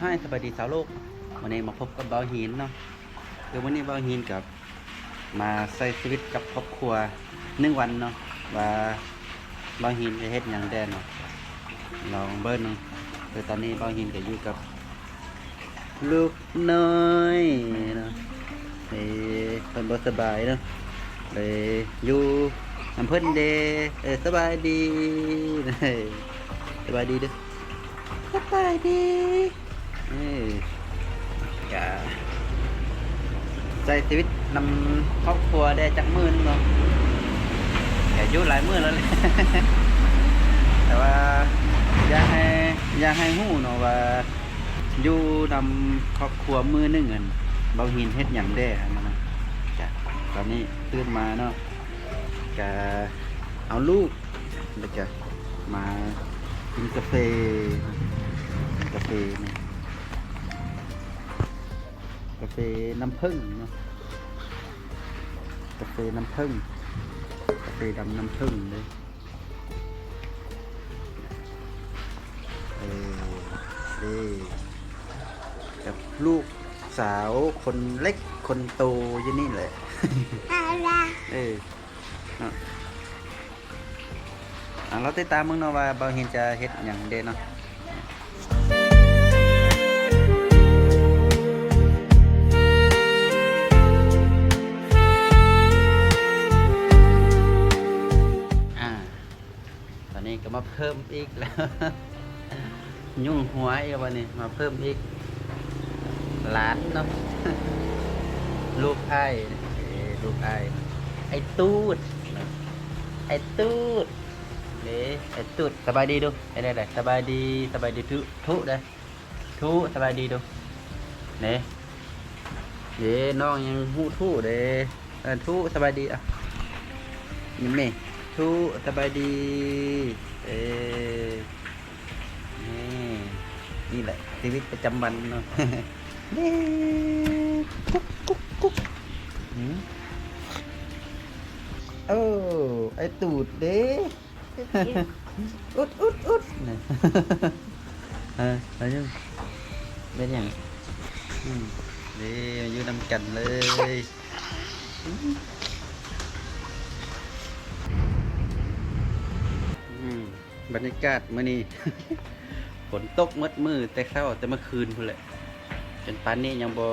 ຮາຍ ສະບາຍດີຊາວໂລກ. ມື້ນີ້ມາພົບກັບບ່າວຫີນເນາະ. ຄືມື້ນີ້ບ່າວຫີນກັບມາໃຊ້ຊີວິດກັບຄອບຄົວໜຶ່ງວັນເນາະ ວ່າບ່າວຫີນຈະເຮັດຫຍັງແດ່ເນາະ. ລອງເບິ່ງເນາະ. ຄືຕອນນີ້ບ່າວຫີນກໍຢູ່ກັບລູກນ້ອຍເນາະ. ເອີ ເພິ່ນບໍ່ສະບາຍເນາະ ເລີຍຢູ່ນຳເພິ່ນເດ້. ເອີ ສະບາຍດີ ສະບາຍດີເດີ້ ສະບາຍດີ. ເອີ ກະໃຊ້ຊີວິດນຳຄອບຄົວໄດ້ຈັກມື້ໜຶ່ງເນາະ ກະຢູ່ຫຼາຍມື້ແລ້ວແຫຼະ ແຕ່ວ່າຢາກໃຫ້ ຢາກໃຫ້ຮູ້ເນາະວ່າ ຢູ່ນຳຄອບຄົວມື້ໜຶ່ງຫັ້ນ ບ່າວຫີນເຮັດຫຍັງແດ່ຫັ້ນນະ. ກະຕອນນີ້ຕື່ນມາເນາະ ກະເອົາລູກ ແລ້ວກະມາກິນກາເຟ ກາເຟນີ້ ກາເຟນ້ຳເຜິ້ງເນາະ ກາເຟນ້ຳເຜິ້ງ ກາເຟດຳນ້ຳເຜິ້ງເດ້. ເອີ ເອີ ກັບລູກສາວຄົນເລັກຄົນໂຕຢູ່ນີ້ແຫຼະ ເອີ ເນາະ. ອ່າ ເຮົາຕິດຕາມເບິ່ງເນາະວ່າບ່າວຫີນຈະເຮັດຫຍັງເດ້ເນາະ. ອ່າ ຕອນນີ້ກໍມາເພີ່ມອີກແລ້ວ ຫຍຸງຫົວອີກແລ້ວບັດນີ້ ມາເພີ່ມອີກ ຫຼານເນາະ ລູກອ້າຍ ເອີ ລູກອ້າຍ ອ້າຍຕູດ ອ້າຍຕູດເດ້ ອ້າຍຕູດ. ສະບາຍດີດູ ເຮັດແນວໃດ? ສະບາຍດີ ສະບາຍດີທຸ ທຸເດີ້ ທຸ ສະບາຍດີດູ ເດ້ ເດ້ ນ້ອງຍັງຮູ້ທຸເດ້. ເອີ ທຸ ສະບາຍດີ ອ່ະ ຍິ້ມແມ່ ທຸ ສະບາຍດີ. ເອີ ນີ້ ນີ້ແຫຼະຊີວິດປະຈຳວັນເນາະ ເດ້ ກຸກ ກຸກ ກຸກ ຫື ໂອ້ ອ້າຍຕູດເດ້ ອຸດ ອຸດ ອຸດ ເອີ ໄປຢູ່ ເປັນຫຍັງ? ອືມ ເດ້ ຢູ່ນຳກັນເລີຍ. ອືມ ບັນຍາກາດມື້ນີ້ ຝົນຕົກໝົດມື້ແຕ່ເຊົ້າ ແຕ່ເມື່ອຄືນພຸ້ນແຫຼະ ຈົນປານນີ້ຍັງບໍ່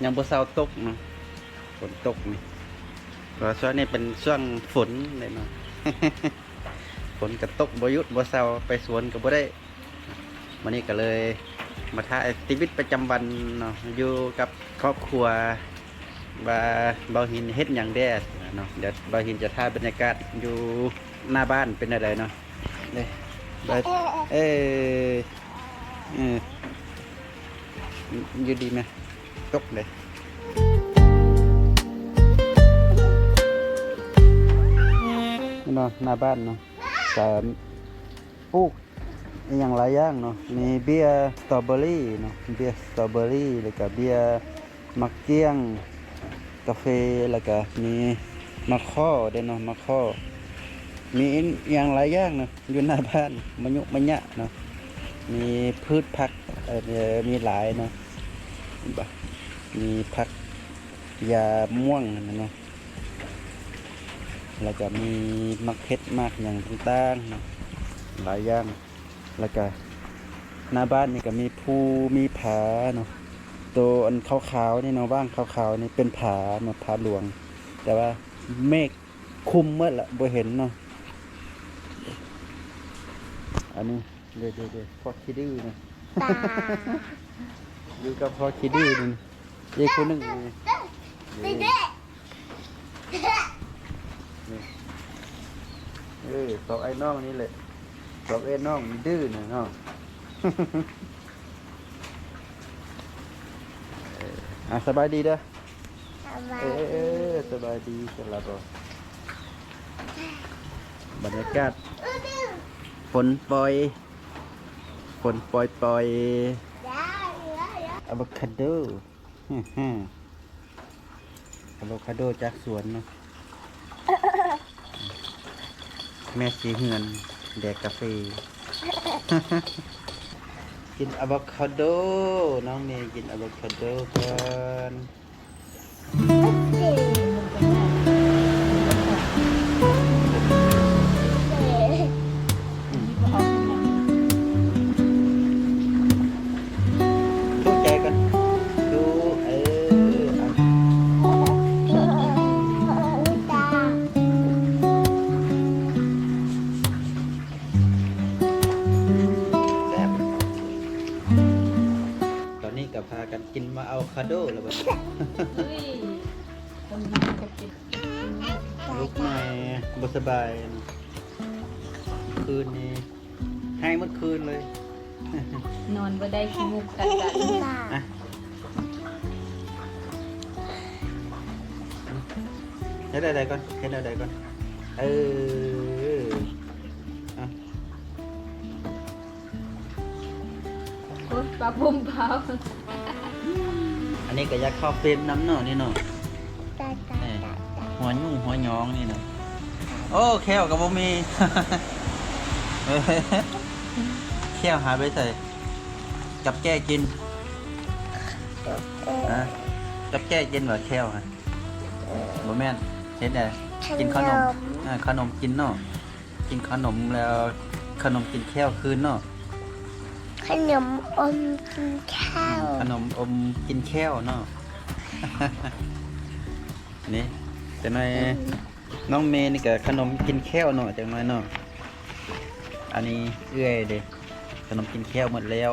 ຍັງບໍ່ເຊົາຕົກເນາະ ຝົນຕົກນີ້ ເພາະວ່າຊ່ວງນີ້ເປັນຊ່ວງຝົນເດ້ເນາະ ຝົນກໍຕົກບໍ່ຢຸດບໍ່ເຊົາ ໄປສວນກໍບໍ່ໄດ້. ມື້ນີ້ກໍເລີຍມາຖ່າຍຊີວິດປະຈຳວັນເນາະ ຢູ່ກັບຄອບຄົວ ວ່າບ່າວຫີນເຮັດຫຍັງແດ່ເນາະ. ດຽວບ່າວຫີນຈະຖ່າຍບັນຍາກາດຢູ່ໜ້າບ້ານເປັນແນວໃດເນາະ. ເດ້ ເອີ ເອີ ຢູ່ດີແມ ຕົກເດ້ ເນາະ ໜ້າບ້ານເນາະ ກະປູກ ອີ່ຫຍັງຫຼາຍຢ່າງເນາະ ມີເບ້ຍສະຕໍເບີຣີເນາະ ເບ້ຍສະຕໍເບີຣີ ແລ້ວກະເບ້ຍໝາກກ້ຽງ ກາເຟ ແລ້ວກະມີໝາກຂໍ້ເດ້ເນາະ ໝາກຂໍ້ ມີອີ່ຫຍັງຫຼາຍຢ່າງເນາະ ຢູ່ໜ້າບ້ານ ມະຍຸມະຍະເນາະ ມີພືດຜັກ ເອີ ມີຫຼາຍເນາະ ເຫັນບໍ່ ມີຜັກຢາມ່ວງຫັ້ນນະເນາະ. ແລ້ວກະມີໝາກເຜັດໝາກຫຍັງຕ່າງໆເນາະ ຫຼາຍຢ່າງ ແລ້ວກະໜ້າບ້ານນີ້ກະມີພູມີຜາເນາະ ໂຕອັນຂາວໆນີ້ເນາະ ຫວ່າງຂາວໆນີ້ເປັນຜາເນາະ ຜາຫຼວງ ແຕ່ວ່າເມກຄຸມໝົດລະ ບໍ່ເຫັນເນາະ. ອັນນີ້ ເດ້ໆໆ ພໍ່ຂີ້ດື້ນະ ຢູ່ກັບພໍ່ຂີ້ດື້ນີ້ ອີກຜູ້ໜຶ່ງນີ້ ນີ້ ນີ້ ເອີ ສອງອ້າຍນ້ອງນີ້ແຫຼະ ສອງອ້າຍນ້ອງດື້ນະເນາະ. ເອີ ອ່າ ສະບາຍດີເດີ້ ສະບາຍດີ ເອີ ເອີ ເອີ ສະບາຍດີ ສະບາຍດີ. ບັນຍາກາດຝົນປ່ອຍ ຝົນປ່ອຍໆ ອາໂວຄາໂດ ອາໂວຄາໂດຈາກສວນເນາະ ແມ່ສີເຮືອນແດກກາເຟ. ກິນອາໂວຄາໂດ, ນ້ອງເມກິນອາໂວຄາໂດກ່ອນ. ທູດໃຈກ່ອນ ຊູ ເອີ ເອົາ ແຊບ. ຕອນນີ້ກໍພາກັນກິນມາອາໂວຄາໂດແລ້ວບັດນີ້. ເຮີ້ຍ ຄົນເຮົາກໍກິນ. ລູກໃໝ່ບໍ່ສະບາຍ ຄືນນີ້ໄຫ້ໝົດຄືນເລີຍ ນອນບໍ່ໄດ້ ຂີ້ມູກກະກະ. ອະ ເຮັດແນວໃດກ່ອນ ເຮັດແນວໃດກ່ອນ ເອີ ອະ. ໂອ້ຍ ປາປຸ້ມເຜົາ. ອັນນີ້ກໍຢາກເຂົ້າເຟຣມນຳເນາະ ນີ້ເນາະ ແນ່ ຫົວຫຍຸ້ງຫົວຫຍອງນີ້ເນາະ. ໂອ້ ແຂ້ວກໍບໍ່ມີ ແຂ້ວຫາຍໄປໃສ? ກັບແກ້ກິນ ຮະ ກັບແກ້ກິນຫວາແຂ້ວ? ບໍ່ແມ່ນ ເຮັດແນວ ກິນຂະໜົມ ຂະໜົມ ເອີ ຂະໜົມກິນເນາະ. ກິນຂະໜົມແລ້ວ ຂະໜົມກິນແຂ້ວຄືນເນາະ. ຂະໜົມອົມກິນແຂ້ວ ອືມ ຂະໜົມອົມກິນແຂ້ວເນາະ. ນີ້ ຈັກໜ້ອຍ ອືມ ນ້ອງເມນີ້ກໍຂະໜົມກິນແຂ້ວເນາະ ຈັກໜ້ອຍເນາະ. ອັນນີ້ເອື້ອຍເດ້ ຂະໜົມກິນແຂ້ວໝົດແລ້ວ.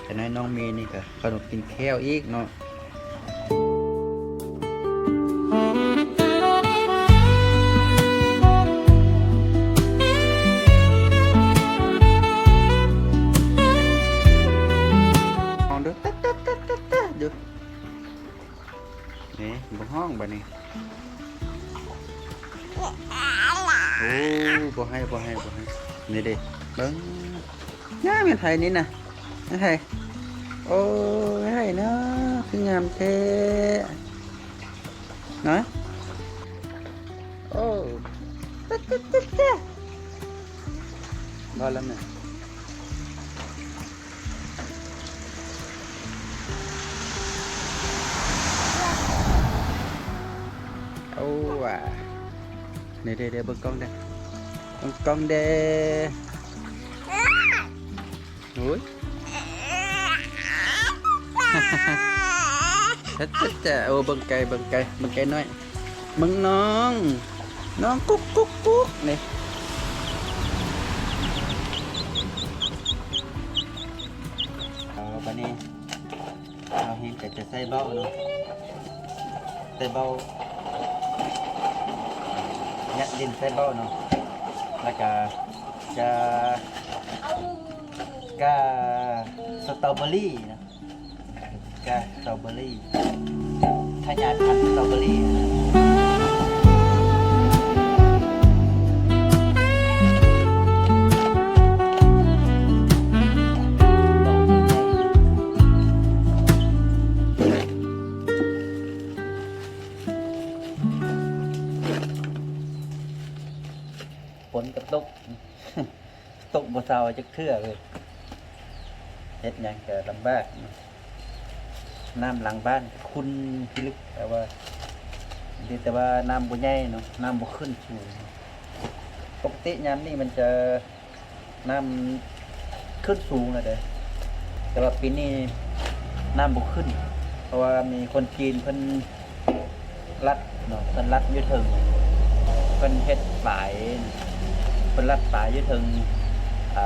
ຈັກໜ້ອຍນ້ອງເມນີ້ກໍຂະໜົມກິນແຂ້ວອີກເນາະ. ລອງດູ ຕະ ຕະ ຕະ ຕະ ຕະ ດູ. ນີ້ ບໍ່ຮ້ອງບາດນີ້. ໂອ້ ບໍ່ໄຫ້ ບໍ່ໄຫ້ ບໍ່ໄຫ້. ນີ້ເດ້ ເບິ່ງ ງາມແມ່ນໃຜນີ້ນະ? ໃຜ? ໂອ້ຍ ໃຜເນາະ ຄືງາມແທ້ນະ. ໂອ້ ຕະ ຕະ ຕະ ຕະ ພໍແລ້ວແມ່. ໂອ້ ວ່າ ນີ້ເດ້ ເບິ່ງກ້ອງເດ້ ເບິ່ງກ້ອງເດ້. ໂອ້ຍ ເຮັດ ເຮັດ ເຮັດ ໂອ້ ເບິ່ງໄກ່ ເບິ່ງໄກ່ ເບິ່ງໄກ່ນ້ອຍ. ເບິ່ງນ້ອງ ນ້ອງກຸກກຸກກຸກນີ້. ເອົາ ບາດນີ້ເຮົາເຮັດກໍຈະໃສ່ເບົ້າເນາະ ໃສ່ເບົ້າ ຍັດດິນໃສ່ເບົ້າເນາະ ແລ້ວກໍຈະກ້າສະຕໍເບີຣີເນາະ. ກະສະຕໍເບີຣີ ທະຍາຍພັນສະຕໍເບີຣີ. ຝົນກໍຕົກ ຕົກບໍ່ເຊົາຈັກເທື່ອເລີຍ ເຮັດຫຍັງກໍລຳບາກ. ນ້ຳຫຼັງບ້ານຂຸ່ນພິລຶກ ແຕ່ວ່າ ດີແຕ່ວ່ານ້ຳບໍ່ໃຫຍ່ເນາະ ນ້ຳບໍ່ຂຶ້ນສູງ. ປົກກະຕິຍາມນີ້ມັນຈະ ນ້ຳຂຶ້ນສູງແລ້ວເດ້ ແຕ່ວ່າປີນີ້ນ້ຳບໍ່ຂຶ້ນ ເພາະວ່າມີຄົນຈີນເພິ່ນ ລັດເນາະ ເພິ່ນລັດຢູ່ເທິງ ເພິ່ນເຮັດຝາຍ ເພິ່ນລັດຝາຍຢູ່ເທິງ ອ່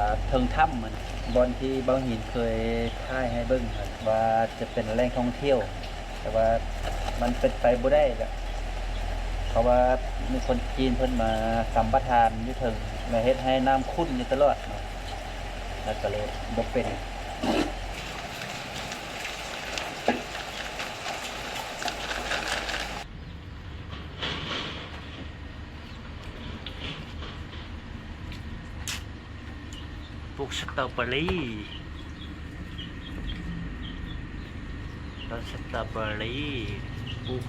າ ເທິງຖ້ຳ ບ່ອນທີ່ບ່າວຫີນເຄີຍຖ່າຍໃຫ້ເບິ່ງ ວ່າຈະເປັນແຫຼ່ງທ່ອງທ່ຽວ ແຕ່ວ່າມັນເປັນໄປບໍ່ໄດ້ລະ ເພາະວ່າມີຄົນຈີນເພິ່ນມາສຳປະທານຢູ່ເທິງ ແລະ ເຮັດໃຫ້ນ້ຳຂຸ່ນຢູ່ຕະຫຼອດເນາະ ແລ້ວກໍເລີຍບໍ່ເປັນ. ປູກສະຕໍເບີຣີ ຕົ້ນສະຕໍເບີຣີ ປູກ.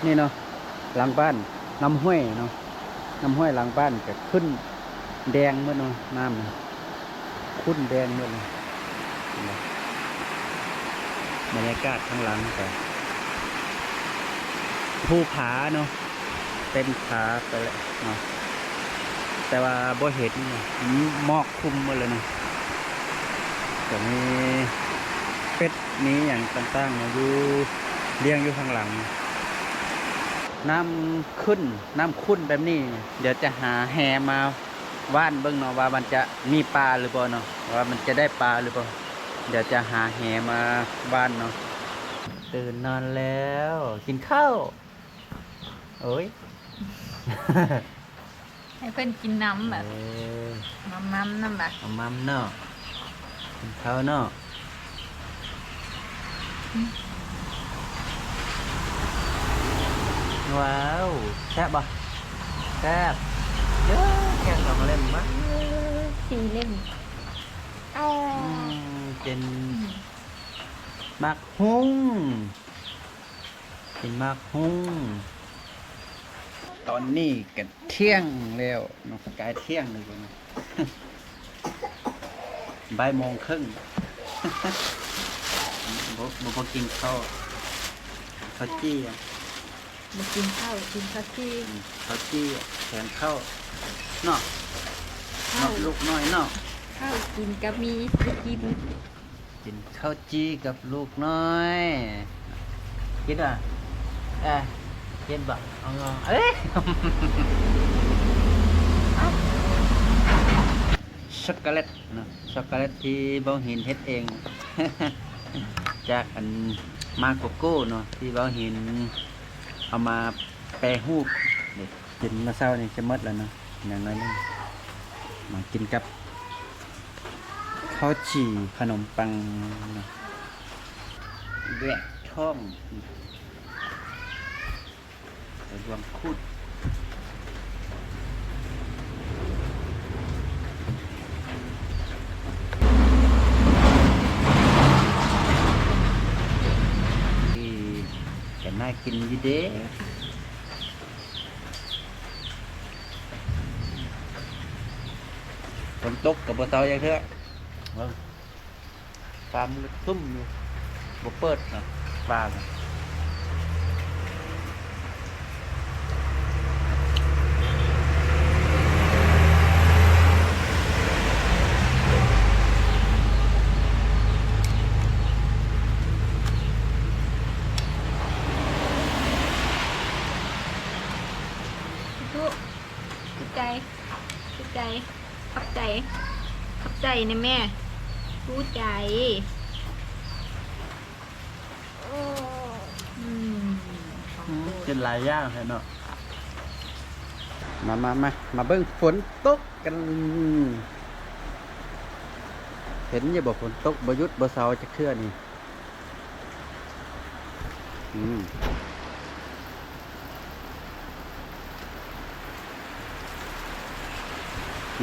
ນີ້ເນາະ ຫຼັງບ້ານ ນ້ຳຫ້ວຍເນາະ ນ້ຳຫ້ວຍຫຼັງບ້ານກະຂຶ້ນແດງໝົດເນາະ ນ້ຳນະ ຂຸ້ນແດງໝົດເລີຍ. ບັນຍາກາດທາງຫຼັງກະພູຜາເນາະ ເຕັມຜາໄປແລ້ວເນາະ ແຕ່ວ່າບໍ່ເຫັນເນາະ ໝອກຄຸມໝົດເລີຍເນາະ. ກະມີເປັດມີຫຍັງຕ່າງໆເນາະ ຢູ່ ລ້ຽງຢູ່ຂ້າງຫຼັງ. ນ້ຳຂຶ້ນ ນ້ຳຂຸ້ນແບບນີ້ ດຽວຈະຫາແຫມາຫວ່ານເບິ່ງເນາະ ວ່າມັນຈະມີປາຫຼືບໍ່ເນາະ ວ່າມັນຈະໄດ້ປາຫຼືບໍ່. ດຽວຈະຫາແຫມາຫວ່ານເນາະ. ຕື່ນນອນແລ້ວ ກິນເຂົ້າ. ໂອ້ຍ ໃຫ້ເພິ່ນກິນນຳແບບ ເອີ ມຳໆນຳບາດ ມຳໆເນາະ ກິນເຂົ້າເນາະ. ວ້າວ ແຊບບໍ່? ແຊບເດີ້ ແກງດອກເລັມມາ ສີ່ເຫຼັ້ມ ອືມ ເປັນ ອືມ ໝາກຫຸ່ງ ເປັນໝາກຫຸ່ງ. ຕອນນີ້ກະທ່ຽງແລ້ວເນາະ ກາຍທ່ຽງແລ້ວເນາະ ບ່າຍໂມງເຄິ່ງ ບໍ່ ບໍ່ ບໍ່ກິນເຂົ້າ ເຂົ້າຈີ່ ບໍ່ກິນເຂົ້າ ກິນເຂົ້າຈີ່ ອືມ ເຂົ້າຈີ່ແທນເຂົ້າເນາະ ເຂົ້າ ເນາະ ລູກນ້ອຍເນາະ ເຂົ້າກິນກະມີ ໄປກິນ ກິນເຂົ້າຈີ່ກັບລູກນ້ອຍ ກິນບໍ່? ເອີ ກິນບໍ່? ເອົາ ເອີຍ ຊັອກໂກແລັດເນາະ ຊັອກໂກແລັດທີ່ບ່າວຫີນເຮັດເອງ ຈາກອັນ ມາໂກໂກ້ເນາະ ທີ່ບ່າວຫີນເອົາມາແປຮູບ ເດັກ ກິນມື້ເຊົ້ານີ້ຈະໝົດແລ້ວເນາະ ຢ່າງໜ້ອຍໜຶ່ງ ມາກິນກັບເຂົ້າຈີ່ ຂະໜົມປັງເນາະ ແບກທ້ອງ ໄປລວມຂູດ ກະໜ້າກິນຢູ່ເດ. ຝົນຕົກກະບໍ່ເຊົາຈັກເທື່ອ ເບິ່ງ ຟ້າມັນກະຄຶ້ມຢູ່ ບໍ່ເປີດເນາະ ຟ້າມັນ ທຸ ໃຈ ໃຈ ຂອບໃຈ ຂອບໃຈນະແມ່ ຮູ້ໃຈ ອືມ ອືມ ກິນຫຼາຍຢ່າງແທ້ເນາະ. ມາ ມາ ມາ ມາເບິ່ງຝົນຕົກກັນ ເຫັນຢູ່ບໍ່ ຝົນຕົກບໍ່ຢຸດບໍ່ເຊົາຈັກເທື່ອນີ້. ອືມ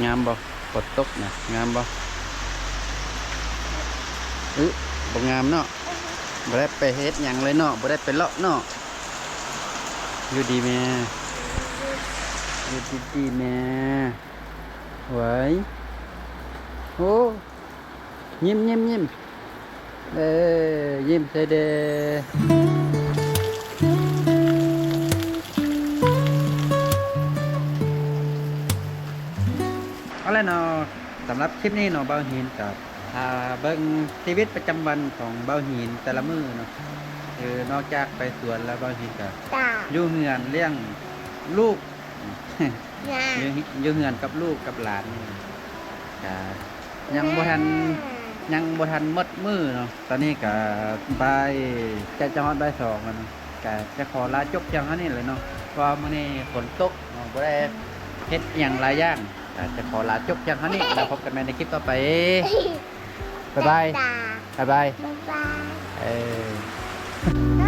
ງາມບໍ່? ຝົນຕົກນະ ງາມບໍ່? ອື ບໍ່ງາມເນາະ ບໍ່ໄດ້ໄປເຮັດຫຍັງເລີຍເນາະ ບໍ່ໄດ້ໄປເລາະເນາະ. ຢູ່ດີແມ່ ຢູ່ດີໆແມ່. ຫວາຍ ໂອ້ ຍິ້ມ ຍິ້ມ ຍິ້ມ ເອີ ຍິ້ມໃສ່ແດ່. ເອົາລະເນາະ ສຳລັບຄລິບນີ້ເນາະ ບ່າວຫີນກະພາເບິ່ງຊີວິດປະຈຳວັນຂອງບ່າວຫີນແຕ່ລະມື້ເນາະ ຄືນອກຈາກໄປສວນແລ້ວ ບ່າວຫີນກະຢູ່ເຮືອນລ້ຽງລູກ ຢູ່ ຢູ່ເຮືອນກັບລູກກັບຫຼານນີ້ ກະຍັງບໍ່ທັນ ຍັງບໍ່ທັນໝົດມື້ເນາະ. ຕອນນີ້ກະບ່າຍ ໃກ້ຈະຮອດບ່າຍສອງແລ້ວເນາະ ກະຈະຂໍລາຈົບພຽງເທົ່ານີ້ແຫຼະເນາະ ເພາະວ່າມື້ນີ້ຝົນຕົກເນາະ ບໍ່ໄດ້ເຮັດຫຍັງຫຼາຍຢ່າງ ກະຈະຂໍລາຈົບພຽງເທົ່ານີ້ ແລ້ວພົບກັນໃໝ່ໃນຄລິບຕໍ່ໄປ. ບາຍບາຍ ບາຍບາຍ ບາຍບາຍ ເອີ.